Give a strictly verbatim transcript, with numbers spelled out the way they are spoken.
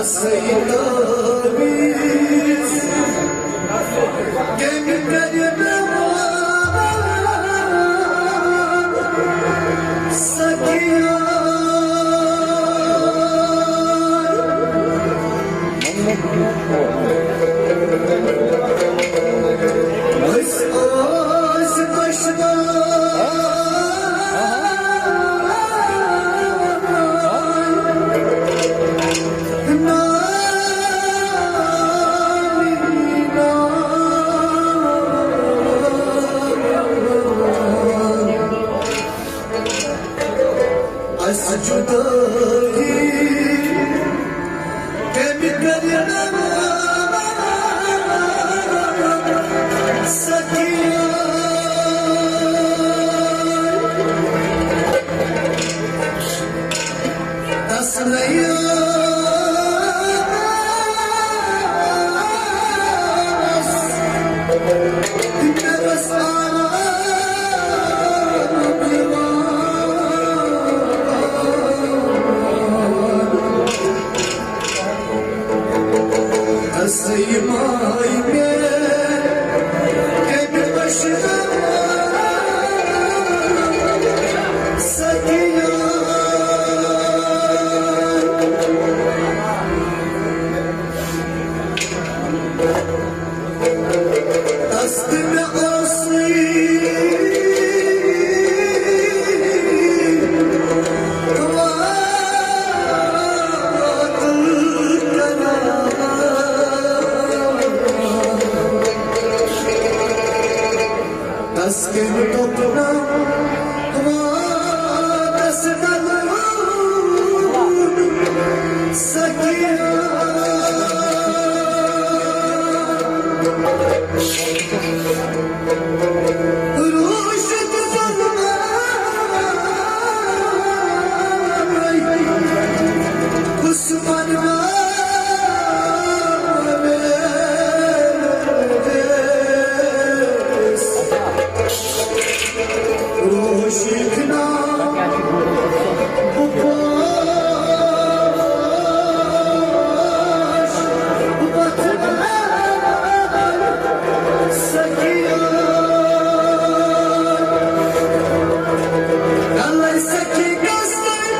سید تعویذ کٔمۍ کَرِ مےٚ سخی یار؟ أسۍ ٲسۍ دۄشوے اسہِ جُدٲیی کٔمۍ کٔرۍ سخی یار؟ تسلے ٲس، مےٚ ٲس آرام یِوان۔ تسلے ماے مےٚ کٔمۍ پشناوان سخی یار؟ تس تہِ مےٚ ٲسٕے وعدٕ کران۔ تس کٔمۍ دوٚپ نہ وعدس ڈلوُن سخی یار؟ روشت بنوے عثمان روشک نام بہٕ پوش وۄتھٕ سخی یار۔ کلے سخی گژھِ وۄنۍ